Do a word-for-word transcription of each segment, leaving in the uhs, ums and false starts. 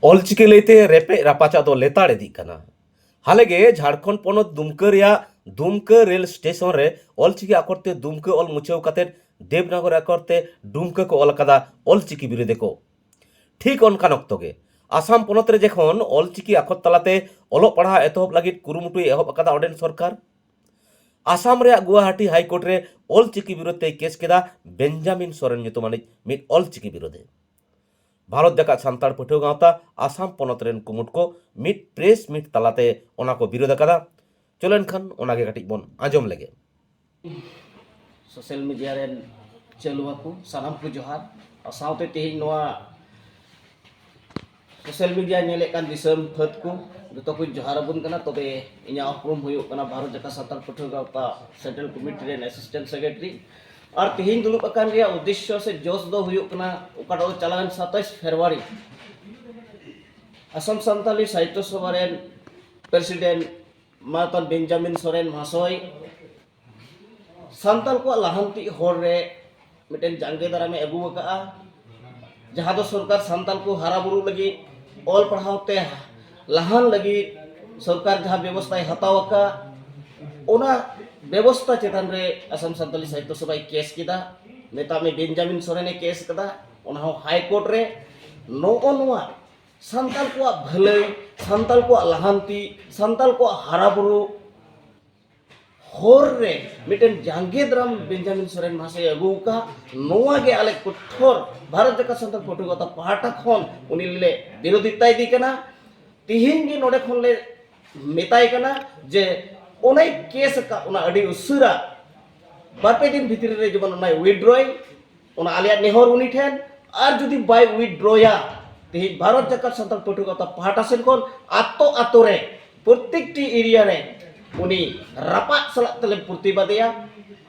ᱚᱞᱪᱤᱠᱤ ᱞᱟᱹᱭᱛᱮ ᱨᱮᱯᱮᱡ ᱨᱟᱯᱟᱪᱟᱜ ᱫᱚ ᱞᱮᱛᱟᱲ ᱤᱫᱤᱜ ᱠᱟᱱᱟ᱾ ᱦᱟᱞᱮᱜᱮ ᱡᱷᱟᱲᱠᱷᱚᱸᱰ ᱯᱚᱱᱚᱛ ᱫᱩᱢᱠᱟᱹ ᱨᱮᱭᱟᱜ ᱫᱩᱢᱠᱟᱹ ᱨᱮᱞ ᱥᱴᱮᱥᱚᱱ ᱨᱮ ᱚᱞᱪᱤᱠᱤ ᱟᱠᱷᱚᱨ ᱛᱮ ᱫᱩᱢᱠᱟᱹ ᱚᱞ ᱢᱩᱪᱷᱟᱹᱣ ᱠᱟᱛᱮ ᱫᱮᱵᱽᱱᱟᱜᱚᱨᱤ ᱟᱠᱷᱚᱨ ᱛᱮ ᱰᱩᱢᱠᱟᱹ ᱠᱚ ᱚᱞ ᱟᱠᱟᱫᱟ ᱚᱞᱪᱤᱠᱤ ᱵᱤᱨᱳᱫᱷᱤ ᱠᱚ᱾ ᱴᱷᱤᱠ ᱚᱱᱠᱟᱱ ᱚᱠᱛᱚ ᱜᱮ ᱟᱥᱟᱢ ᱯᱚᱱᱚᱛ ᱨᱮ ᱡᱚᱠᱷᱚᱱ ᱚᱞᱪᱤᱠᱤ ᱟᱠᱷᱚᱨ ᱛᱟᱞᱟᱛᱮ ᱚᱞᱚᱜ ᱯᱟᱲᱦᱟᱣ ᱮᱛᱚᱦᱚᱵ ᱞᱟᱹᱜᱤᱫ ᱠᱩᱨᱩᱢᱩᱴᱩᱭ ᱮᱦᱚᱵ ᱟᱠᱟᱫᱟ ᱚᱸᱰᱮᱱ ᱥᱚᱨᱠᱟᱨ, ᱟᱥᱟᱢ ᱨᱮᱭᱟᱜ ᱜᱩᱣᱟᱦᱟᱴᱤ ᱦᱟᱭ ᱠᱳᱨᱴ ᱨᱮ ᱚᱞᱪᱤᱠᱤ ᱵᱤᱨᱳᱫᱷ ᱛᱮᱭ ᱠᱮᱥ ᱠᱮᱫᱟ ᱵᱮᱧᱡᱟᱢᱤᱱ ᱥᱚᱨᱮᱱ ᱧᱩᱛᱩᱢᱟᱱᱤᱡ ᱢᱤᱫ ᱚᱞᱪᱤᱠᱤ ᱵᱤᱨᱳᱫᱷᱤ᱾ ᱵᱷᱟᱨᱚᱛ ᱡᱟᱠᱟᱛ ᱥᱟᱱᱛᱟᱲ ᱯᱟᱹᱴᱷᱩᱣᱟᱹ ᱜᱟᱶᱛᱟ ᱟᱥᱟᱢ ᱯᱚᱱᱚᱛ ᱨᱮᱱ ᱠᱩᱢᱩᱴ ᱠᱚ ᱢᱤᱫ ᱯᱨᱮᱥ ᱢᱤᱴ ᱛᱟᱞᱟᱛᱮ ᱚᱱᱟ ᱠᱚ ᱵᱤᱨᱳᱫᱷ ᱟᱠᱟᱫᱟ᱾ ᱪᱚᱞᱚ ᱮᱱᱠᱷᱟᱱ ᱚᱱᱟ ᱜᱮ ᱠᱟᱹᱴᱤᱡ ᱵᱚᱱ ᱟᱸᱡᱚᱢ ᱞᱮᱜᱮ᱾ ᱥᱳᱥᱟᱞ ᱢᱤᱰᱤᱭᱟ ᱨᱮᱱ ᱪᱟᱹᱞᱩᱣᱟ ᱠᱚ ᱥᱟᱱᱟᱢ ᱠᱚ ᱡᱚᱦᱟᱨ, ᱟᱨ ᱥᱟᱶᱛᱮ ᱛᱮᱦᱮᱧ ᱱᱚᱣᱟ ᱥᱳᱥᱟᱞ ᱢᱤᱰᱤᱭᱟ ᱧᱮᱞᱮᱫ ᱠᱟᱱ ᱫᱤᱥᱚᱢ ᱯᱷᱟᱹᱫ ᱠᱚ ᱡᱚᱛᱚ ᱠᱚᱧ ᱡᱚᱦᱟᱨ ᱟᱵᱚᱱ ᱠᱟᱱᱟ᱾ ᱛᱚᱵᱮ ᱤᱧᱟᱹᱜ ᱩᱯᱨᱩᱢ ᱦᱩᱭᱩᱜ ᱠᱟᱱᱟ ᱵᱷᱟᱨᱚᱛ ᱡᱟᱠᱟᱛ ᱥᱟᱱᱛᱟᱲ ᱯᱟᱹᱴᱷᱩᱣᱟᱹ ᱜᱟᱶᱛᱟ ᱥᱮᱱᱴᱨᱟᱞ ᱠᱚᱢᱤᱴᱤ ᱨᱮᱱ ᱮᱥᱤᱥᱴᱮᱱᱴ ᱥᱮᱠᱨᱮᱴᱟᱨᱤ᱾ ᱟᱨ ᱛᱮᱦᱮᱧ ᱫᱩᱲᱩᱵ ᱟᱠᱟᱱ ᱨᱮᱭᱟᱜ ᱩᱫᱽᱫᱮᱥᱥᱚ ᱥᱮ ᱡᱚᱥ ᱫᱚ ᱦᱩᱭᱩᱜ ᱠᱟᱱᱟ, ᱚᱠᱟᱴᱟᱜ ᱫᱚ ᱪᱟᱞᱟᱣᱮᱱ ᱥᱟᱛᱟᱥ ᱯᱷᱮᱵᱽᱨᱩᱣᱟᱨᱤ ᱟᱥᱟᱢ ᱥᱟᱱᱛᱟᱞᱤ ᱥᱟᱦᱤᱛᱛᱚ ᱥᱚᱵᱷᱟ ᱨᱮᱱ ᱯᱨᱮᱥᱤᱰᱮᱱᱴ ᱢᱟᱱᱚᱛᱟᱱ ᱵᱮᱧᱡᱟᱢᱤᱱ ᱥᱚᱨᱮᱱ ᱢᱟᱦᱟᱥᱚᱭ ᱥᱟᱱᱛᱟᱞ ᱠᱚᱣᱟᱜ ᱞᱟᱦᱟᱱᱛᱤ ᱦᱚᱨ ᱨᱮ ᱢᱤᱫᱴᱮᱱ ᱡᱟᱸᱜᱮ ᱫᱟᱨᱟᱢᱮ ᱟᱹᱜᱩ ᱟᱠᱟᱫᱼᱟ, ᱡᱟᱦᱟᱸ ᱫᱚ ᱥᱚᱨᱠᱟᱨ ᱥᱟᱱᱛᱟᱞ ᱠᱚ ᱦᱟᱨᱟ ᱵᱩᱨᱩ ᱞᱟᱹᱜᱤᱫ, ᱚᱞ ᱯᱟᱲᱦᱟᱣ ᱛᱮ ᱞᱟᱦᱟᱱ ᱞᱟᱹᱜᱤᱫ ᱥᱚᱨᱠᱟᱨ ᱡᱟᱦᱟᱸ ᱵᱮᱵᱚᱥᱛᱷᱟᱭ ᱦᱟᱛᱟᱣ ᱟᱠᱟᱫ, ᱚᱱᱟ ᱵᱮᱵᱚᱥᱛᱷᱟ ᱪᱮᱛᱟᱱ ᱨᱮ ᱟᱥᱟᱢ ᱥᱟᱱᱛᱟᱞᱤ ᱥᱟᱦᱤᱛᱛᱚ ᱥᱚᱵᱷᱟᱭ ᱠᱮᱥ ᱠᱮᱫᱟ᱾ ᱢᱮᱛᱟᱜ ᱢᱮ ᱵᱮᱧᱡᱟᱢᱤᱱ ᱥᱚᱨᱮᱱᱮ ᱠᱮᱥ ᱠᱟᱫᱟ, ᱚᱱᱟ ᱦᱚᱸ ᱦᱟᱭ ᱠᱳᱨᱴ ᱨᱮ᱾ ᱱᱚᱜᱼᱚ ᱱᱚᱣᱟ ᱥᱟᱱᱛᱟᱞ ᱠᱚᱣᱟᱜ ᱵᱷᱟᱹᱞᱟᱹᱭ, ᱥᱟᱱᱛᱟᱞ ᱠᱚᱣᱟᱜ ᱞᱟᱦᱟᱱᱛᱤ, ᱥᱟᱱᱛᱟᱞ ᱠᱚᱣᱟᱜ ᱦᱟᱨᱟ ᱵᱩᱨᱩ ᱦᱚᱨ ᱨᱮ ᱢᱤᱫᱴᱮᱱ ᱡᱟᱸᱜᱮ ᱫᱟᱨᱟᱢ ᱵᱮᱧᱡᱟᱢᱤᱱ ᱥᱚᱨᱮᱱ ᱢᱟᱦᱟᱥᱚᱭ ᱟᱹᱜᱩ ᱟᱠᱟᱫ, ᱱᱚᱣᱟ ᱜᱮ ᱟᱞᱮ ᱠᱚᱴᱷᱳᱨ ᱵᱷᱟᱨᱚᱛ ᱡᱟᱠᱟᱛ ᱥᱟᱱᱛᱟᱲ ᱯᱟᱹᱴᱷᱩᱣᱟᱹ ᱜᱟᱶᱛᱟ ᱯᱟᱦᱴᱟ ᱠᱷᱚᱱ ᱩᱱᱤ ᱞᱮ ᱵᱤᱨᱳᱫᱷᱤᱛᱟ ᱤᱫᱤ ᱠᱟᱱᱟ᱾ ᱛᱤᱦᱤᱧ ᱜᱮ ᱱᱚᱰᱮ ᱠᱷᱚᱱ ᱞᱮ ᱢᱮᱛᱟᱭ ᱠᱟᱱᱟ ᱡᱮ ᱚᱱᱟᱭ ᱠᱮᱥ ᱟᱠᱟᱫ ᱚᱱᱟ ᱟᱹᱰᱤ ᱩᱥᱟᱹᱨᱟ ᱵᱟᱨ ᱯᱮ ᱫᱤᱱ ᱵᱷᱤᱛᱨᱤ ᱨᱮ ᱡᱮᱢᱚᱱ ᱚᱱᱟᱭ ᱣᱤᱰᱨᱚᱭ, ᱚᱱᱟ ᱟᱞᱮᱭᱟᱜ ᱱᱮᱦᱚᱨ ᱩᱱᱤ ᱴᱷᱮᱱ᱾ ᱟᱨ ᱡᱩᱫᱤ ᱵᱟᱭ ᱣᱤᱰᱨᱚᱭᱟ, ᱛᱮᱦᱮᱧ ᱵᱷᱟᱨᱚᱛ ᱡᱟᱠᱟᱛ ᱥᱟᱱᱛᱟᱲ ᱯᱟᱹᱴᱷᱩᱣᱟᱹ ᱜᱟᱶᱛᱟ ᱯᱟᱦᱴᱟ ᱥᱮᱱ ᱠᱷᱚᱱ ᱟᱛᱳ ᱟᱛᱳ ᱨᱮ, ᱯᱨᱚᱛᱮᱠᱴᱤ ᱮᱨᱤᱭᱟ ᱨᱮ ᱩᱱᱤ ᱨᱟᱯᱟᱜ ᱥᱟᱞᱟᱜ ᱛᱮᱞᱮ ᱯᱨᱚᱛᱤᱵᱟᱫᱮᱭᱟ᱾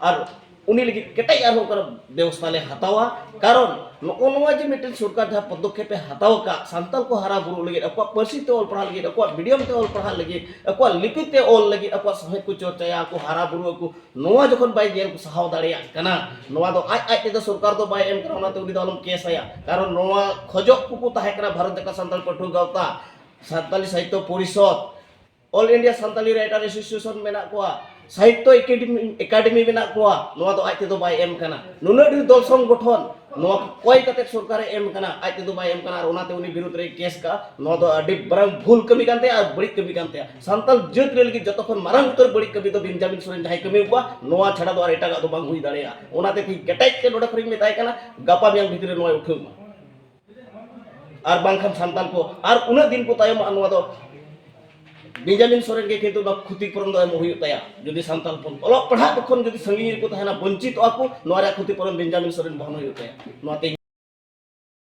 ᱟᱨ ᱩᱱᱤ ᱞᱟᱹᱜᱤᱫ ᱠᱮᱴᱮᱡ ᱟᱨᱦᱚᱸ ᱚᱱᱠᱟᱱᱟᱜ ᱵᱮᱵᱚᱥᱛᱷᱟ ᱞᱮ ᱦᱟᱛᱟᱣᱟ᱾ ᱠᱟᱨᱚᱱ ᱱᱚᱜᱼᱚ ᱱᱚᱣᱟ ᱡᱮ ᱢᱤᱫᱴᱮᱱ ᱥᱚᱨᱠᱟᱨ ᱡᱟᱦᱟᱸ ᱯᱚᱫᱚᱠᱷᱮᱯ ᱮ ᱦᱟᱛᱟᱣ ᱟᱠᱟᱫ, ᱥᱟᱱᱛᱟᱲ ᱠᱚ ᱦᱟᱨᱟ ᱵᱩᱨᱩᱜ ᱞᱟᱹᱜᱤᱫ, ᱟᱠᱚᱣᱟᱜ ᱯᱟᱹᱨᱥᱤ ᱛᱮ ᱚᱞ ᱯᱟᱲᱦᱟᱜ ᱞᱟᱹᱜᱤᱫ, ᱟᱠᱚᱣᱟᱜ ᱢᱤᱰᱤᱭᱟᱢ ᱛᱮ ᱚᱞ ᱯᱟᱲᱦᱟᱜ ᱞᱟᱹᱜᱤᱫ, ᱟᱠᱚᱣᱟᱜ ᱞᱤᱯᱤ ᱛᱮ ᱚᱞ ᱞᱟᱹᱜᱤᱫ, ᱟᱠᱚᱣᱟᱜ ᱥᱟᱶᱦᱮᱫ ᱠᱚ ᱪᱚᱨᱪᱟᱭᱟ, ᱟᱠᱚ ᱦᱟᱨᱟ ᱵᱩᱨᱩᱜ ᱟᱠᱚ, ᱱᱚᱣᱟ ᱡᱚᱠᱷᱚᱱ ᱵᱟᱭ ᱧᱮᱞ ᱥᱟᱦᱟᱣ ᱫᱟᱲᱮᱭᱟᱜ ᱠᱟᱱᱟ, ᱱᱚᱣᱟ ᱫᱚ ᱟᱡ ᱟᱡ ᱛᱮᱫᱚ ᱥᱚᱨᱠᱟᱨ ᱫᱚ ᱵᱟᱭ ᱮᱢ ᱠᱟᱱᱟ, ᱚᱱᱟᱛᱮ ᱩᱱᱤ ᱫᱚ ᱟᱞᱚᱢ ᱠᱮᱥ ᱟᱭᱟ᱾ ᱠᱟᱨᱚᱱ ᱱᱚᱣᱟ ᱠᱷᱚᱡᱚᱜ ᱠᱚᱠᱚ ᱛᱟᱦᱮᱸ ᱠᱟᱱᱟ ᱵᱷᱟᱨᱚᱛ ᱡᱟᱠᱟᱛ ᱥᱟᱱᱛᱟᱲ ᱯᱟᱹᱴᱷᱩᱣᱟᱹ ᱜᱟᱶᱛᱟ, Santali Sahitya Parishad, all India Santali writer association ᱢᱮᱱᱟᱜ ᱠᱚᱣᱟ, ᱥᱟᱦᱤᱛᱛᱚ ᱮᱠᱟᱰᱮᱢᱤ, ᱮᱠᱟᱰᱮᱢᱤ ᱢᱮᱱᱟᱜ ᱠᱚᱣᱟ, ᱱᱚᱣᱟ ᱫᱚ ᱟᱡ ᱛᱮᱫᱚ ᱵᱟᱭ ᱮᱢ ᱠᱟᱱᱟ᱾ ᱱᱩᱱᱟᱹᱜ ᱰᱷᱮᱨ ᱫᱚᱞ ᱥᱚᱝᱜᱚᱴᱷᱚᱱ ᱱᱚᱣᱟ ᱠᱚ ᱠᱚᱭ ᱠᱟᱛᱮ ᱥᱚᱨᱠᱟᱨᱮ ᱮᱢ ᱠᱟᱱᱟ, ᱟᱡ ᱛᱮᱫᱚ ᱵᱟᱭ ᱮᱢ ᱠᱟᱱᱟ, ᱟᱨ ᱚᱱᱟᱛᱮ ᱩᱱᱤ ᱵᱤᱨᱩᱫᱷ ᱨᱮ ᱠᱮᱥ ᱠᱟᱜᱼᱟ᱾ ᱱᱚᱣᱟ ᱫᱚ ᱟᱹᱰᱤ ᱢᱟᱨᱟᱝ ᱵᱷᱩᱞ ᱠᱟᱹᱢᱤ ᱠᱟᱱ ᱛᱟᱭᱟ ᱟᱨ ᱵᱟᱹᱲᱤᱡ ᱠᱟᱹᱢᱤ ᱠᱟᱱ ᱛᱟᱭᱟ᱾ ᱥᱟᱱᱛᱟᱲ ᱡᱟᱹᱛ ᱨᱮ ᱞᱟᱹᱜᱤᱫ ᱡᱚᱛᱚ ᱠᱷᱚᱱ ᱢᱟᱨᱟᱝ ᱩᱛᱟᱹᱨ ᱵᱟᱹᱲᱤᱡ ᱠᱟᱹᱢᱤ ᱫᱚ ᱵᱮᱧᱡᱟᱢᱤᱱ ᱥᱚᱨᱮᱱ ᱡᱟᱦᱟᱸᱭ ᱠᱟᱹᱢᱤ ᱠᱚᱣᱟ, ᱱᱚᱣᱟ ᱪᱷᱟᱲᱟ ᱫᱚ ᱟᱨ ᱮᱴᱟᱜᱟᱜ ᱫᱚ ᱵᱟᱝ ᱦᱩᱭ ᱫᱟᱲᱮᱭᱟᱜᱼᱟ᱾ ᱚᱱᱟᱛᱮ ᱛᱮᱦᱮᱧ ᱠᱮᱴᱮᱡ ᱛᱮ ᱱᱚᱰᱮ ᱠᱷᱚᱱᱤᱧ ᱢᱮᱛᱟᱭ ᱠᱟᱱᱟ, ᱜᱟᱯᱟ ᱢᱮᱭᱟᱝ ᱵᱷᱤᱛᱨᱤ ᱨᱮ ᱱᱚᱣᱟᱭ ᱩᱴᱷᱟᱹᱣ ᱢᱟ᱾ ᱟᱨ ᱵᱟᱝᱠᱷᱟᱱ ᱥᱟᱱᱛᱟᱲ ᱠᱚ ᱟᱨ ᱩᱱᱟᱹᱜ ᱫᱤᱱ ᱠᱚ ᱛᱟᱭᱚᱢᱚᱜᱼᱟ, ᱱᱚᱣᱟ ᱫᱚ ᱵᱮᱧᱡᱟᱢᱤᱱ ᱥᱚᱨᱮᱱ ᱜᱮ ᱠᱤᱱᱛᱩ ᱱᱚᱣᱟ ᱠᱷᱚᱛᱤ ᱯᱩᱨᱚᱱ ᱫᱚ ᱮᱢᱚᱜ ᱦᱩᱭᱩᱜ ᱛᱟᱭᱟ᱾ ᱡᱩᱫᱤ ᱥᱟᱱᱛᱟᱲ ᱦᱚᱯᱚᱱ ᱚᱞᱚᱜ ᱯᱟᱲᱦᱟᱜ ᱠᱷᱚᱱ ᱡᱩᱫᱤ ᱥᱟᱺᱜᱤᱧ ᱨᱮᱠᱚ ᱛᱟᱦᱮᱱᱟ, ᱵᱚᱧᱪᱤᱛᱚᱜᱼᱟ ᱠᱚ, ᱱᱚᱣᱟ ᱨᱮᱭᱟᱜ ᱠᱷᱚᱛᱤ ᱯᱩᱨᱚᱱ ᱵᱮᱧᱡᱟᱢᱤᱱ ᱥᱚᱨᱮᱱ ᱵᱚᱦᱚᱱ ᱦᱩᱭᱩᱜ ᱛᱟᱭᱟ᱾ ᱱᱚᱣᱟ ᱛᱮ